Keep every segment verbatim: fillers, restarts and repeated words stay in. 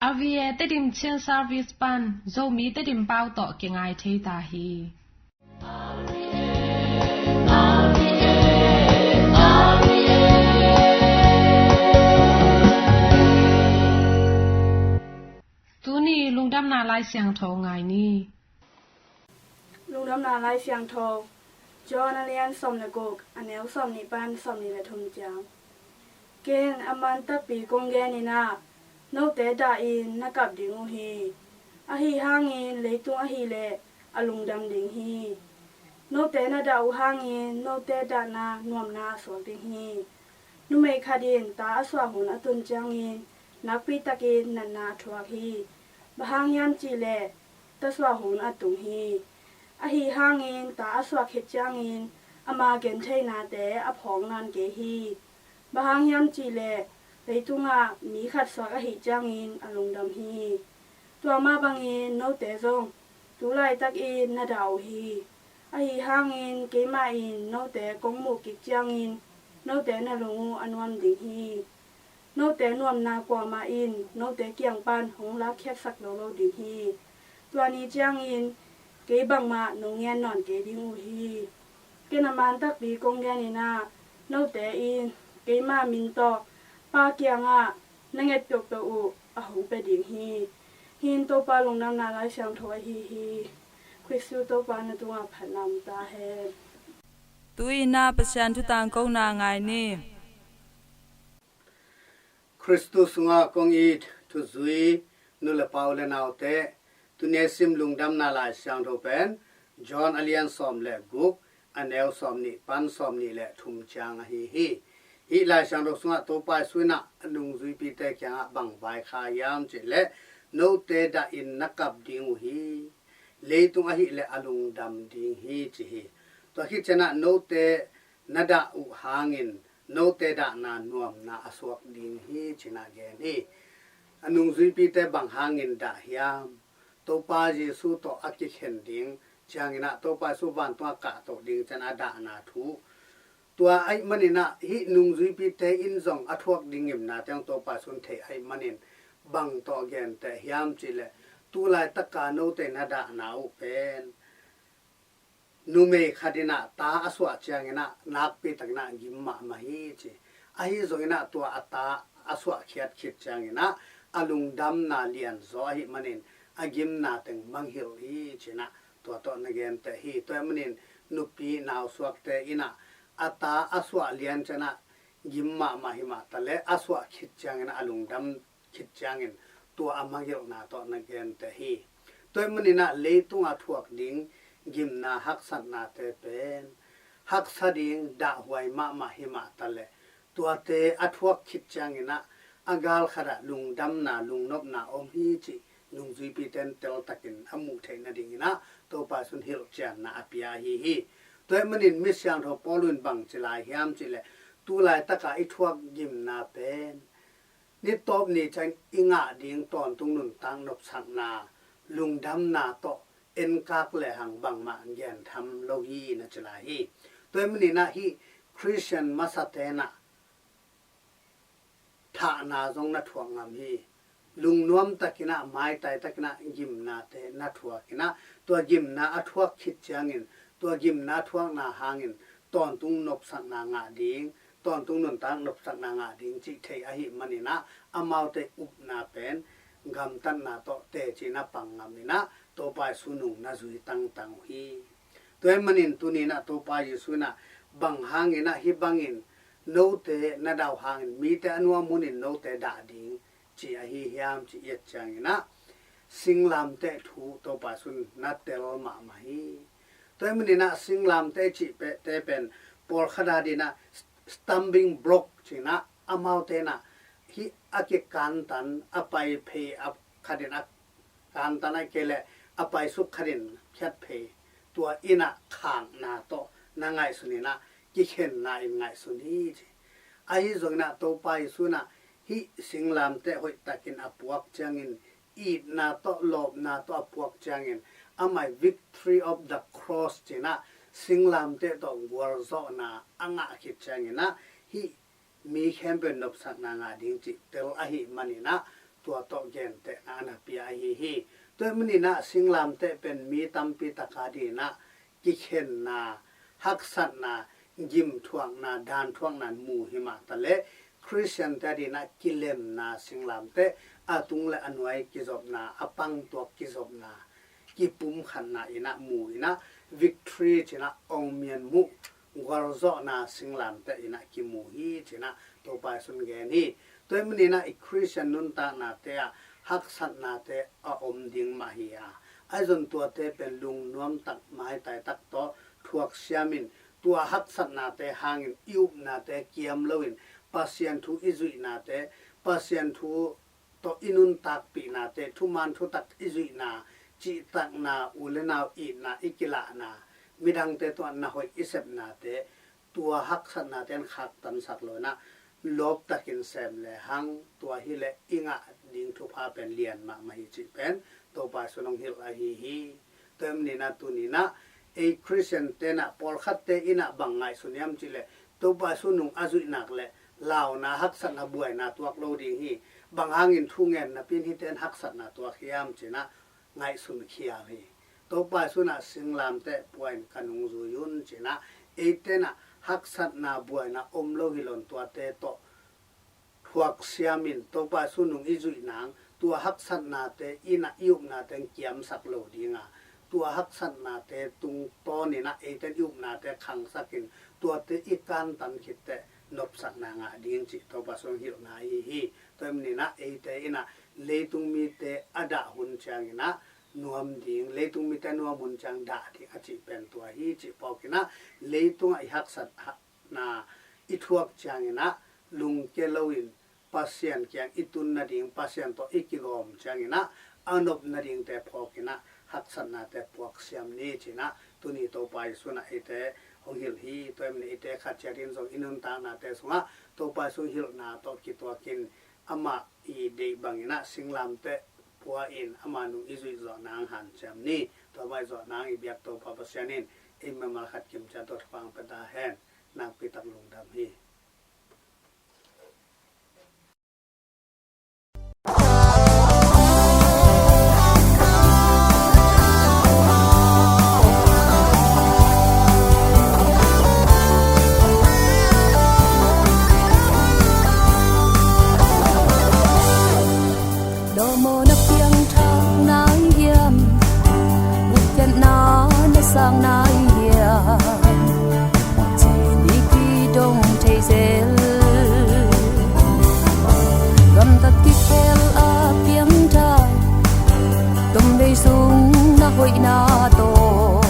R V A Tedim Chin Service pan Zomi Tedim pau tawh kingai thei ta hi. Tuni lungdamna Lai Siangtho ngai ni. Lungdamna Lai Siangtho, John a lian sawm le guk, a neu sawm nih pan sawm nih le thum ciang. Ken a man takpi kong gen in ah, note dah in na kap ding uh hi. Ahi hangin leitung ahih leh a lungdam ding hi. Note na dah uh hangin note dahna nuamna a suak ding hi. Numei khat in ta a suah hun a tun ciangin nakpi takin natna a thuak hi. Bang hang hiam cih leh ta suah hun a tung hi. Ahi hangin ta a suah khit ciangin ama gentheihnate a phawk nawn kei hi. Bang hang hiam cih leh leitungah mi khat suak ahih ciangin a lungdam hi. Tua mah bangin note zong tu laitakin na dah uh hi. Ahi hangin keimah in note kong muh kik ciangin note na lung uh a nuam ding hi. Note nuamna kuamah in note kiang pan hong lakkhiatsak lo lo ding hi. Tua ni ciangin kei bangmah nong ngen nawn kei ding uh hi. Ken a man takpi kong gen in ah, note in keima min tawh Pa kiangah na nget peuhpeuh uh a hong pia ding hi. Hih in Topa lungdamna Lai Siangtho ahi hi. Khristu Topa na tungah phatna om ta hen. Tu-in ah Pasian thu tangkona ngai ni. Khristu sungah kong it thuzui nu le pa u le naute, tuni a sim lungdamna Lai Siangtho pen John a lian sawm le guk, a neu sawm nih pan sawm nih le thum ciang ahi hi. Hih Lai Siangtho sungah Topa Jesu in ah a nungzuipite kiangah bang vaikhak hiam cih leh, note dah in na kap ding uh hi. Leitung ahih leh a lungdam ding hi, ci hi. Tua khit ciangin ah note na dah uh hangin note dahna nuamna a suak ding hi, ci-in ah gen hi. A nungzuipite bang hangin dah hiam? Topa Jesu tawh a kikhen ding ciangin ah, Topa Jesu vantungah kahtoh ding ciangin a dahna thu. Tua ahih manin ah hih nungzuipite in zong a thuak ding gimnate hong Topa Jesu in thei ahih manin bang tawh genteh hiam cih leh, tu laitaka note na dahna uh pen numei khat in ah ta a suah ciangin ah nakpi takin ah gim mahmah hi, ci. Ahi zongin ah tua a ta a suahkhiat khit ciangin ah a lungdamna lianzaw ahih manin a gimna teng mangngilh hi, ci-in ah tua tawh na genteh hi. Tua ahih manin nupi nausuakte in ah a ta a suah lian ciangin ah gim mahmah hi mah taleh, a suah khit ciangin ah a lungdam khit ciangin tua a mangngilhna tawh na genteh hi. Tua ahih manin ah leitungah thuak ding gimna haksatnate pen haksa ding dahhuai mahmah hi mah taleh, tuate a thuak khit ciangin ah a gal khatah lungdamna, lungnopna om hi cih nungzuipite in teltakin a muh theih nadingin ah Topa Jesu in hilhcianna a pia ahi hi. Tua ahih manin Misiangtho Paul in bang ci lai hiam cih leh, tu laitakah i thuak gimna pen nitawp ni ciang i ngah ding tawntung nuntak nopsakna, lungdamna tawh enkak lehang bangmah gentham lo hi, na ci lai hi. Tua ahih manin ah hih Khristian masate in ah thahna zong na thuak ngam hi. Lungnuam takin ah, maitai takin ah gimnate na thuak in ah, tua gimna a thuak khit ciangin, tua gimna a thuakna hangin tawntung nopsakna ngah ding, tawntung nuntak nopsakna ngah ding cih thei ahih manin ah, amaute upna pen gamtatna tawh teci na pang ngam in ah, Topa Jesu nung na zui tangtang uh hi. Tua ahih manin tuni in ah Topa Jesu in ah bang hangin ah hih bangin note na dah uh hangin mite a nuam hunin note dah ding ci ahi hiam cih i et ciangin ah, singlamteh thu Topa Jesu in na tel mahmah hi. Tua ahih manin ah singlamteh cihte pen pawlkhat adingin ah stumbling block ci-in ah, amaute in ah hih a kikantan, a pai phei a khat in a kantan, ahih kei leh a paisuk khat in phiat phei, tua in ah khakna tawh na ngaihsun in ah kikhenna in ngaihsun hi, ci. Ahi zongin ah Topa Jesu in ah hih singlamteh hoihtakin a puak ciangin, itna tawh, lawpna tawh a puak ciangin, amah ii victory of the cross ci-in ah singlamteh tawh gualzawhna a ngah khit ciangin ah, hih mi khempeuh in nopsakna ngah ding cih tel ahih manin ah, tua tawh gentehna a na pia ahi hi. Tua ahih manin ah singlamteh pen mi tampi tak a dingin ah kikhenna, haksatna, gimthuakna, danthuakna mu hi mah ta leh Khristiante a dingin ah kilemna singlamteh, a tung le a nuai kizopna, a pangtuak kizopna, kipumkhatna in ah mu in ah victory ci-in ah ong mian muh gualzawhna singlamteh in ah kimu hi ci-in ah Topa Jesu'n gen hi. Tua ahih manin ah i Khristian nuntaknate ah haksatnate a om ding mah hi a, ahi zongin tuate pen lungnuam tak maitai tak tawh thuak siamin tua haksatnate hangin i upnate kiam loin Pasian thu i zuihnate, Pasian thu tawh i nuntakpihnate, thuman thutak i zuihna, cihtakna, u le nau itna, i kilahna, midangte tungah na hoih i sepnate, tua haksatnate in khaktansak lo in ah lawptakin sem lehang tua hi leh i ngah ding thupha pen lian mahmah hi cih pen Topa Jesu'n hong hilh ahi hi. Tua ahih manin ah tuni-in ah ei Khristiante in ah, pawlkhatte in ah bang ngaihsun hiam cih leh Topa Jesu'n nung a zuih nak leh launa, haksatna, buaina tuak lo ding hi. Bang hangin thungen napi-in hihte in haksatna tuak hiam ci-in ah ngaihsun khial hi. Topa Jesu'n ah singlamteh pua in ka nung zui un ci-in ah, eite in ah haksatna, buaina om lo hi loin tuate tawh thuak siamin Topa Jesu'n nung i zuih nang, tua haksatnate in ah i upnate in kiamsak lo ding a, tua haksatnate tungtawnin ah eite in i upnate khangsakin tuate i kantan khit teh nopsakna ngah ding cih Topa Jesu'n hilhna ahi hi. Tua ahih manin ah eite in ah leitung mite a dah hun ciangin ah nuam ding, leitung mite nuam hun ciang dah ding a cih pen tua hi cih phawkin ah, leitungah i haksat ha-, na i thuak ciangin ah lungkia loin Pasian kiang i tun nading, Pasian tawh i kigawm ciangin ah a nop nadingte phawkin ah haksatnate puak siam ni ci-in ah tuni Topa Jesu'n ah eite hong hilh hi. Tua ahih manin eite khat ciat in zong i nuntaknate sungah Topa Jesu'n hilhna tawh kituakin amah i deih bangin ah singlamteh pua in ama nung i zuih zawh nang hanciam ni. Tua mah i zawh nang i biak Topa Pasian in ei mimal khat kim ciat tawh thupha hong pia ta hen. Nakpi tak lungdam hi. Lawm aw, na piangthak nai hiam? Bukhiatna na sang nai hiam? Cih mi kidong thei zel. Gamtat kikhel a piangthak, tawmvei sung na hoihna tawh,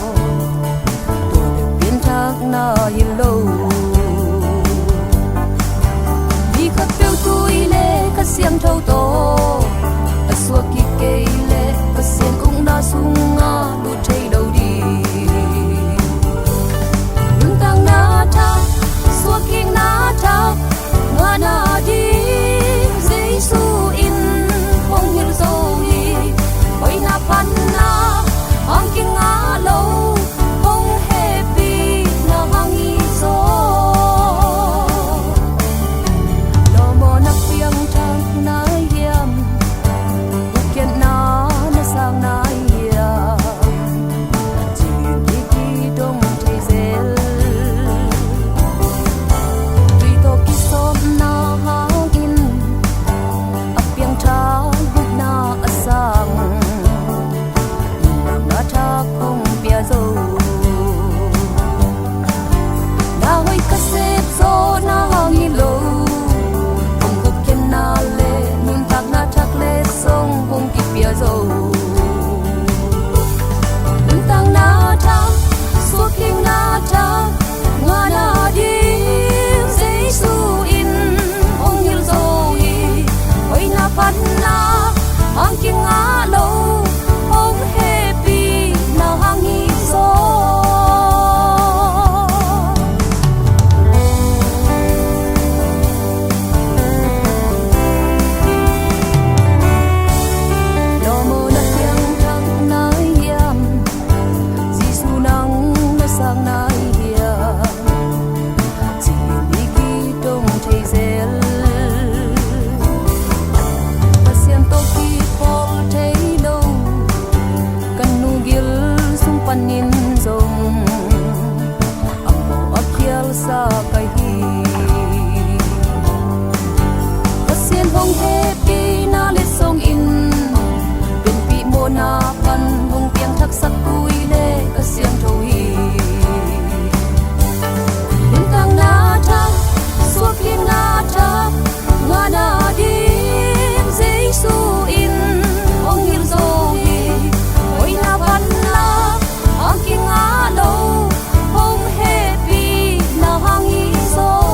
tua bek pianthakna hi lo. Mi khatpeuh tui le Kha Siangtho tawh a suak kik kei leh Pasian ukna sungah lut thei lo ding. Nuntakna thak, suakkikna thak ngahna ding Jesu in hong hilh zo hi. Hoihna, phatna hong kingah lo, hong hehpihna hang hi zaw. Lawm aw, na piangthak nai hiam? Bukhiatna na sang nai hiam? Nin zong a mawh a khialsa ka hi. Pasian hong hehpihna letsong in, benpih mawhna pan hong piangthaksak tui le ka siangtho hi. Lungtang na thak, suak kik na thak, ngahna ding Jesu in hong hilh zo hi. Hoihna panna a kingah lo, hong hehpihna hang hi zaw.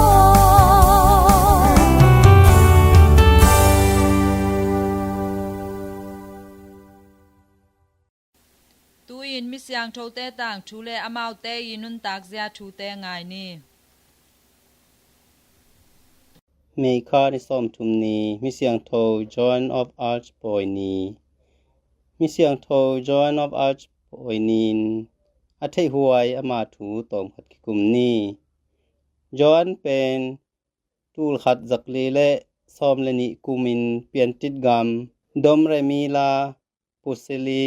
Tu-in mi siangthote tangthu le amaute i nuntakzia thute ngai ni. May kha ni sawmthum ni, mi siangtho Joan of Arc pawi ni. Mi siangtho Joan of Arc pawi ni-in a theihhuai ama thu tawmkhat kikum ni. Joan pen tulkhat zakli le sawm le nih kumin piantit gam Domremy la Puseli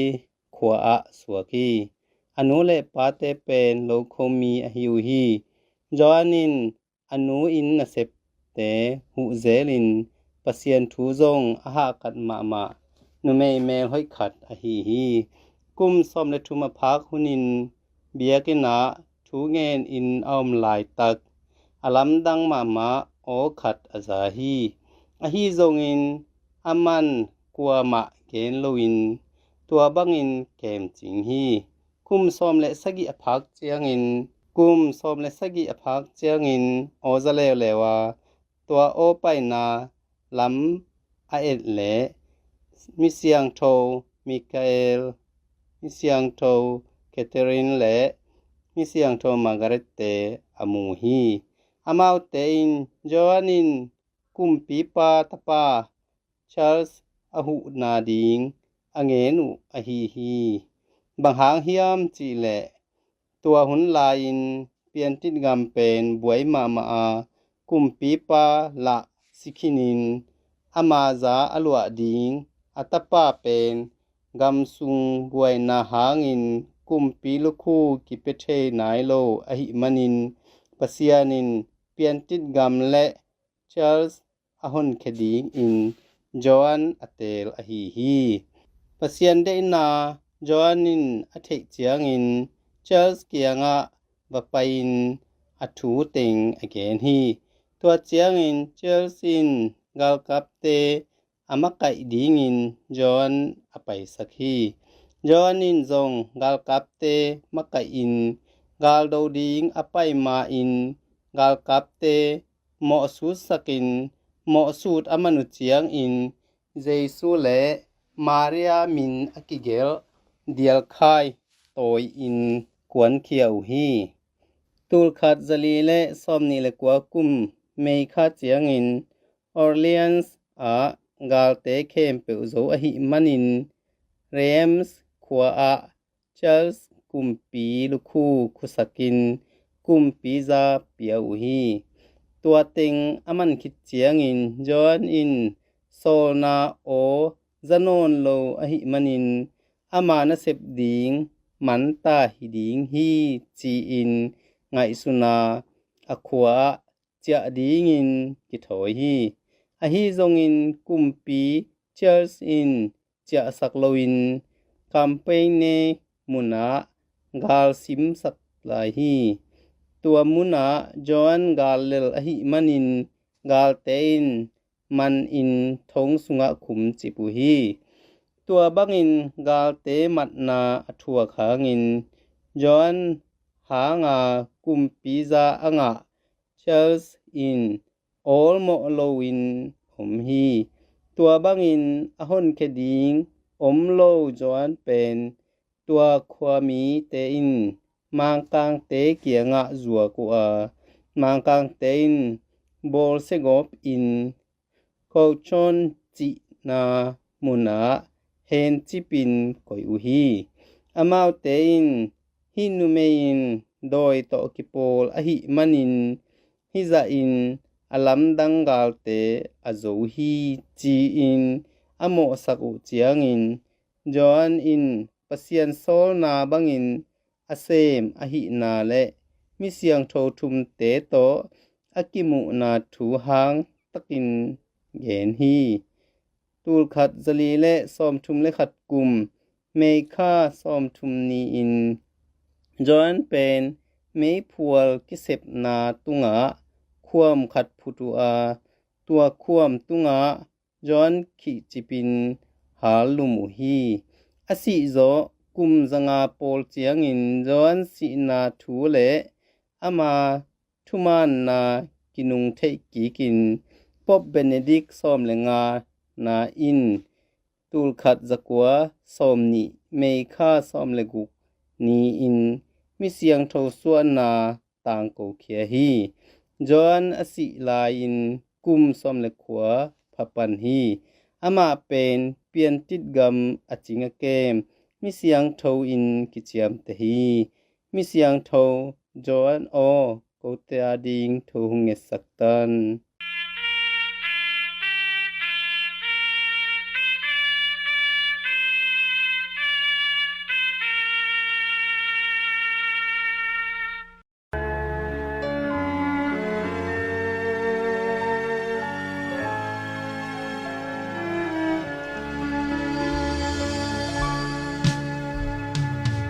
khua ah suak hi. A nu le pate pen lokhomi ahi uh hi. Joan in a nu inn nasepte huh zelin Pasian thu zong a hahkat mahmah numei melhoih khat ahi hi. Kum sawm le thum a phak hunin biakinn ah thu ngenin a om laitak a lamdang mahmah aw khat a za hi. Ahi zongin a man kuamah gen loin tua bangin kemcing hi. Kum sawm le sagih a phak ciangin, kum sawm le sagih a phak ciangin aw za leuleu a, tua aw paina lam a et leh mi siangtho Michael, mi siangtho Catherine le mi siangtho Margaret te a mu hi. Amaute in Joan in kumpipa tapa Charles a huhna ding a ngen uh ahi hi. Bang hang hiam cihleh tua hun lai-in piantit gam pen buai mahmah a, kumpipa lah sikhinin ama za a luah ding a tapa pen gam sung buaina hangin kumpi lukhu kipia thei nai lo ahih manin Pasian in piantit gam le Charles a honkhia dingin Joan a teel ahi hi. Pasian deihna Joan in a theih ciangin Charles kiangah va pai-in a thu teng a gen hi. Tua ciangin Charles in galkapte a makaih dingin Joan a paisak hi. Joan in zong galkapte makaihin galdo ding a pai ma-in galkapte mawhsutsakin mawhsut a man uh ciangin Jesu le Maria min a kigelh dialkhai tawi-in kuankhia uh hi. Tulkhat zali le sawmnih le kua kum May kha ciangin Orleans ah galte khempeuh zo ahih manin Reims khua ah Charles kumpi lukhu khusakin kumpi za pia uh hi. Tua teng a man khit ciangin Joan in sawlna aw za nawn lo ahih manin ama nasep ding manta hi ding hi ci-in ngaihsuna a khua ah ciah dingin kithawi hi. Ahi zongin kumpi Charles in ciahsak loin Campagne munah gal simsak lai hi. Tua munah Joan gal lel ahih manin galte in manin thong sungah khumcip uh hi. Tua bangin galte matna a thuak hangin Joan hanga kumpi za a ngah Charles in awlmawh loin om hi. Tua bangin a honkhia ding om lo Joan pen tua khuamite in Mangkangte kiangah zuak uh a, Mangkangte in bawlsia gawpin Cauchon cihna munah hencipin koih uh hi. Amaute in hih numei in dawi tawh kipawl ahih manin hih zahin a lamdang galte a zo hi ci-in a mawhsak uh ciangin Joan in Pasian sawlna bangin a sem ahihna le mi siangtho thumte tawh a kimuhna thu hang takin gen hi. Tulkhat zali le sawmthum le khat kum, May kha sawmthum ni-in Joan pen meiphual kisepna tungah khuam khat phut uh a, tua khuam tungah Joan khihcipin hal lum uh hi. A sihzawh kum zanga pawl ciangin Joan sihna thu le ama thumaanna kinung theih kikin Pope Benedict sawm le nga na in tulkhat zakua sawmnih May kha sawm le guk ni-in mi siangtho suahna tangkokhia hi. Joan a sih lai-in kum sawm le kua phapan hi. Amah pen Piantit gam a cing a kem mi siangtho in kiciamteh hi. Mi siangtho Joan aw, kote ading thu hong ngetsak tan.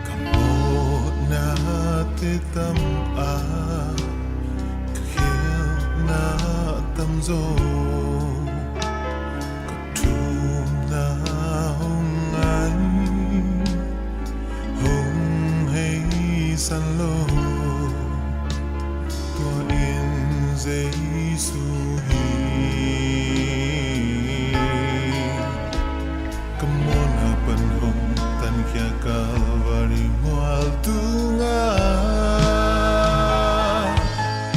Ka mawhnate tam a, ka khialhna tam zaw, ka thumna hong ngai, hong heisan lo. Tua in Jesu hi. Ka mawhna pan hong tankhia Calvary mual tungah,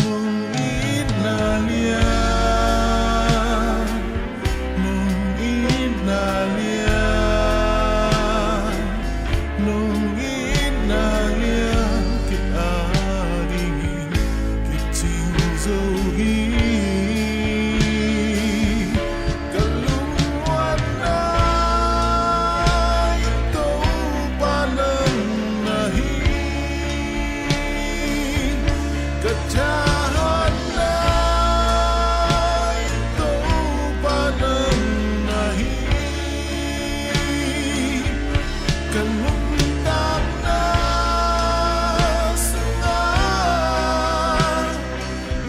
nong itna lian, nong itna lian, nong itna lian, kei adingin kicing zo hi. Ka lungmuanna in Topa nang na hi. Ka thahatna in Topa nang na hi. Ka nuntakna sungah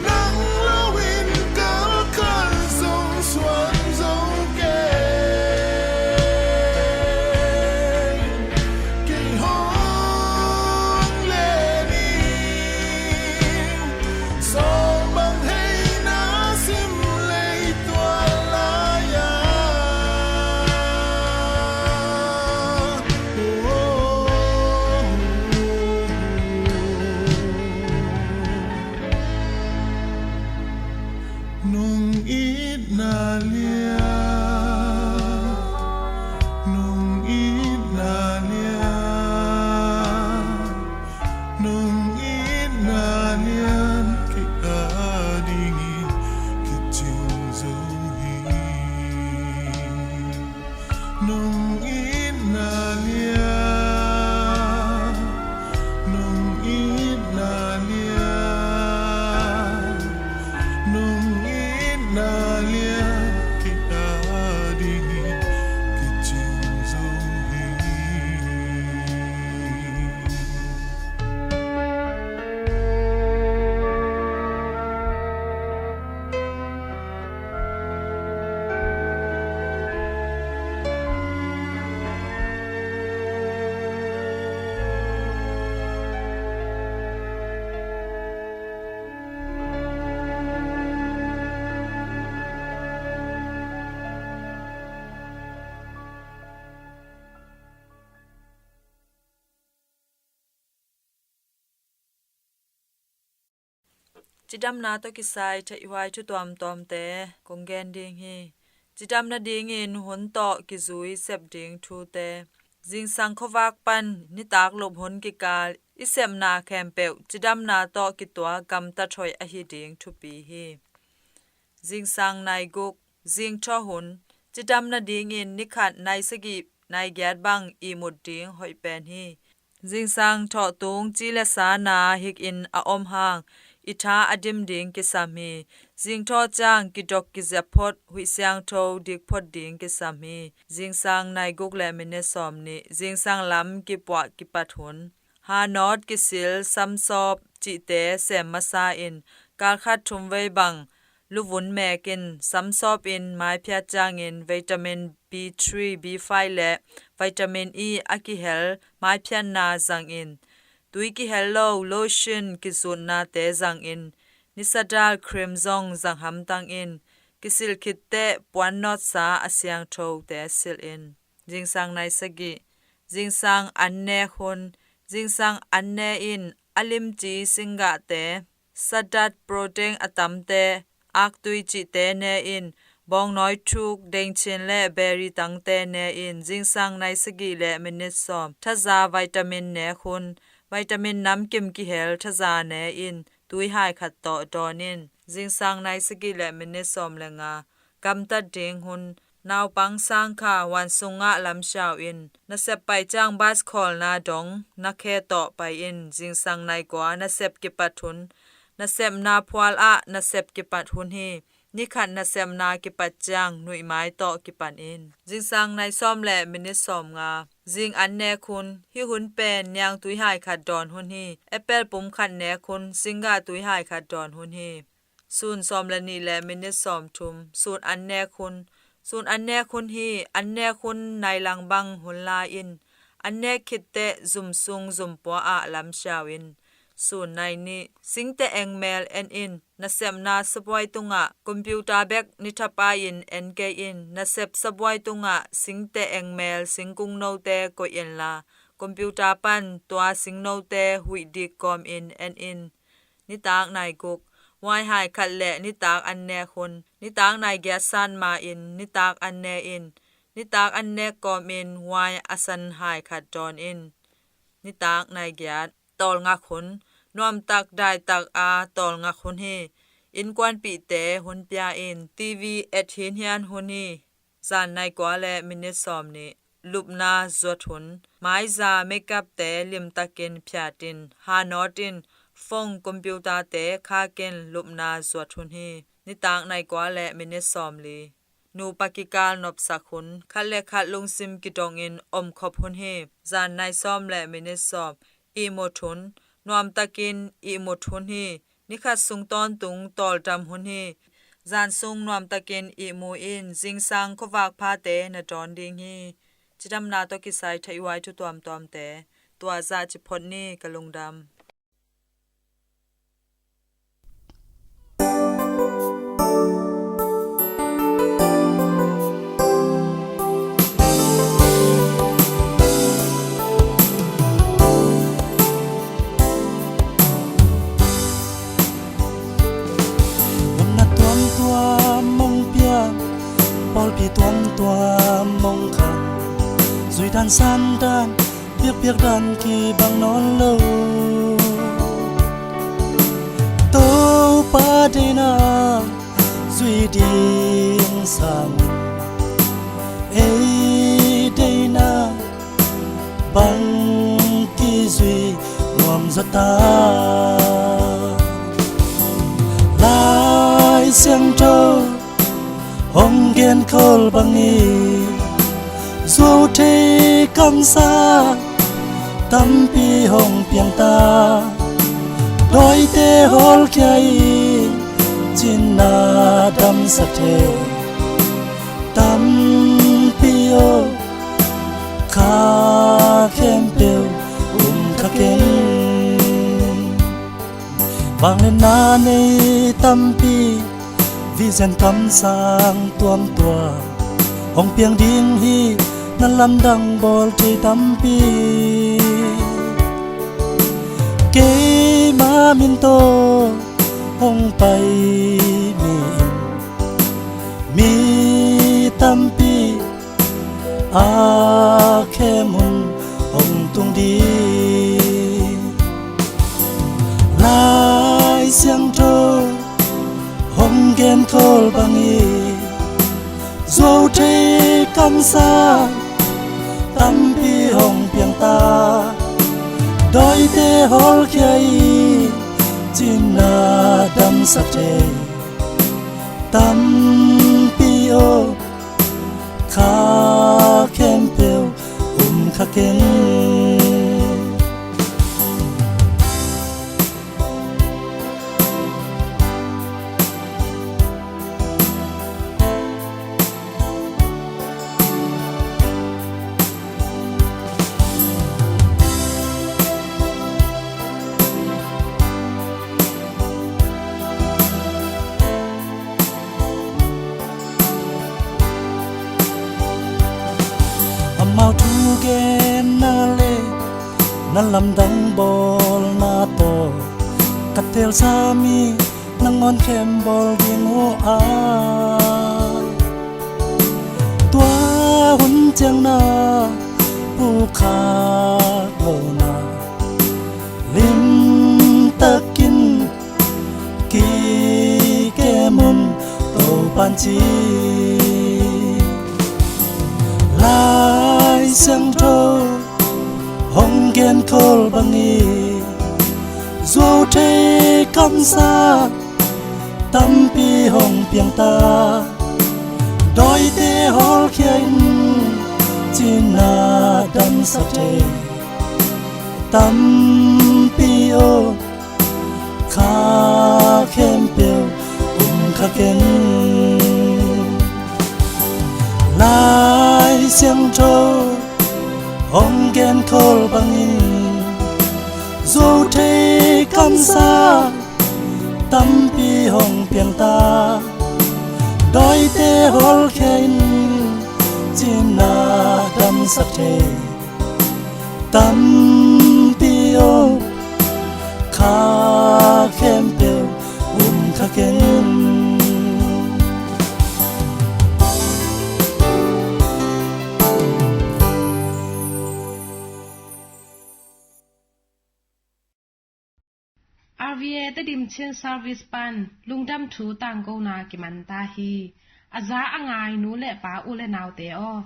nang lo in kalkal zong suan zo kei. Kei hong len ing, sawlbang hei na sim leitual lai-a. Nong itna lian, nong itna lian, nong itna lian, kei adingin kicing zo hi. Nong itna lian, nong itna lian, nong itna lian, kei adingin kicing zo hi. Cidamna tawh kisai theihhuai thu tuamtuamte kong gen ding hi. Cidam nadingin hun tawh kizui sep ding thute. Zingsang khuavak pan nitak lup hun kikal i sepna khempeuh cidamna tawh kituak gamtat hoih ahi ding thupi hi. Zingsang nai guk, zingthaw hun, cidam nadingin ni khat nai sagih nai giat bang ihmut ding hoih pen hi. Zingsang thawhtung ci le sa na hik in a om hang i tha a dim ding kisam hi. Zingthawh ciang kidok kiziap phot huih siangtho dik phot ding kisam hi. Zingsang nai guk le minit sawm nih zingsang lam kipuah kipat hun. Hanawt kisil samsawp cihte sem masa in kalkhat thumvei bang luvun mek in samsawp in maiphiat ciangin vitamin B three, B five le vitamin E a kihel maiphiatna zang in tui kihel lo lotion kizutnate zang in nisadal cream zong zang hamtang in kisil khit teh puan nawtsa a siangthote silh in. Zingsang nai sagih zingsang an nek hun. Zingsang an ne in a limci singgahte, sadat, protein a tamte, aktui cihte ne in bawngnawi thuk, dengchin le beri tangte ne in. Zingsang nai sagih le minit sawm thaza vitamin nek hun. Vitamin namkim kihel thaza ne in tui hai khat tawh dawn in. Zingsang nai sagih le minit sawm le nga gamtat ding hun. Naupang sangkha huan sungah lamsiau in nasep pai ciang bas khawlna dong na khe tawh pai in. Zingsang nai kua nasep kipat hun. Nasepna phual ah nasep kipat hun hi. Nikhat nasepna kipat ciang nuihmai tawh kipan in. Zingsang nai sawm le minit sawm nga zing an nek hun. Hih hun pen niangtui hai khat dawn hun hi. Apple pum khat nek hun. Singgah tui hai khat dawn hun hi. Sun sawm le nih le minit sawm thum sun an nek hun. Sun an nek hun hi. An nek hun nai lang bang hun la in an nek khit teh zum sung zum pua ah lamsiau in. Sun nai nih singte engmel en in. Nasepna sabuai tungah computer bek nithapai in en kei in. Nasep sabuai tungah singte engmel singkung note koih inla computer pan tua sing note huih dik kawm in en in. Nitak nai guk wai hai khat le nitak an nek hun. Nitak nai giat san ma in nitak an ne in. Nitak an nek kawm in wai a san hai khat dawn in. Nitak nai giat tawlngak hun. Nuamtak daitak a tawlngak hun hi. Innkuanpihte hun pia in. TV et hinhian hun hi. Zan nai kua le minit sawm nih lupna zuat hun. Maiza makeupte limtakin phiat in. Hanawt in phone computer-te khak in lupna zuat hun hi. Nitak nai kua le minit sawm li nupa kikal nopsak hun. Khat le khat lungsim kidongin omkhop hun hi. Zan nai sawm le minit sawm ihmut hun. Nuamtakin ihmut hun hi. Nikhat sung tawntung tawldam hun hi. Zan sung nuamtakin ihmu in zingsang khuavak phate na dawn ding hi. Cidamna tawh kisai thaihhuai thu tuamtuamte tua zah ci phot ni ka lungdam. Nunna tuamtuam mong piak, pawlpi tuamtuam mong khang, zuidan sandan biakpiak dan kibang nawn lo. Topa deina zui ding sang ei deina bang kizui nuam zaw ta. Lai Siangtho hong genkhol bangin zuau thei kamsa tampi hong piang ta. Dawite hawlkhia in cinna damsak thei tampi aw, kha khempeuh um kha keng. Vangliatna nei tampi, vision kamsang tuamtuam hong piang ding hi. Na lamdang bawl thei tampi keima min tawh hong pai mi, mi tampi a khem hun hong tung ding. Lai Siangtho hong genkhol bangin zuau thei kamsa tampi hong piang ta. Te hawlkhia in, cina damsak thei tampi aw, kha khempeuh um kha keng. Amau thugenna le na lamdang bawlna tawh ka teelsa mi nangawn khem bawl ding uh a, tua hun ciang na pukkhak lohna limtakin kikem un, Topa'n ci. Lai Siangtho hong genkhol bangin, zuau thei kamsa tampi hong piang ta. Dawite hawlkhia in, cina damsak thei tampi aw, kha khempeuh um kha keng. Lai Siangtho hong genkhol bangin, zuau thei kamsa tampi hong piang ta. Dawite hawlkhia in, cina damsak thei tampi aw, kha khempeuh um kha keng. R V A Tedim Chin Service pan lungdam thu tangkona kiman ta hi. A za a ngai nu le pa, u le naute aw,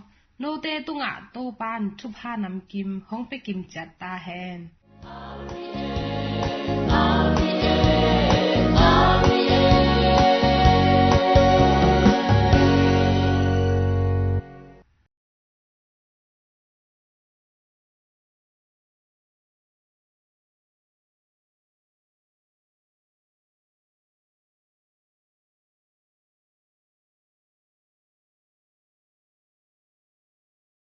note tungah Topa'n thupha namkim hong pia kim ciat ta hen.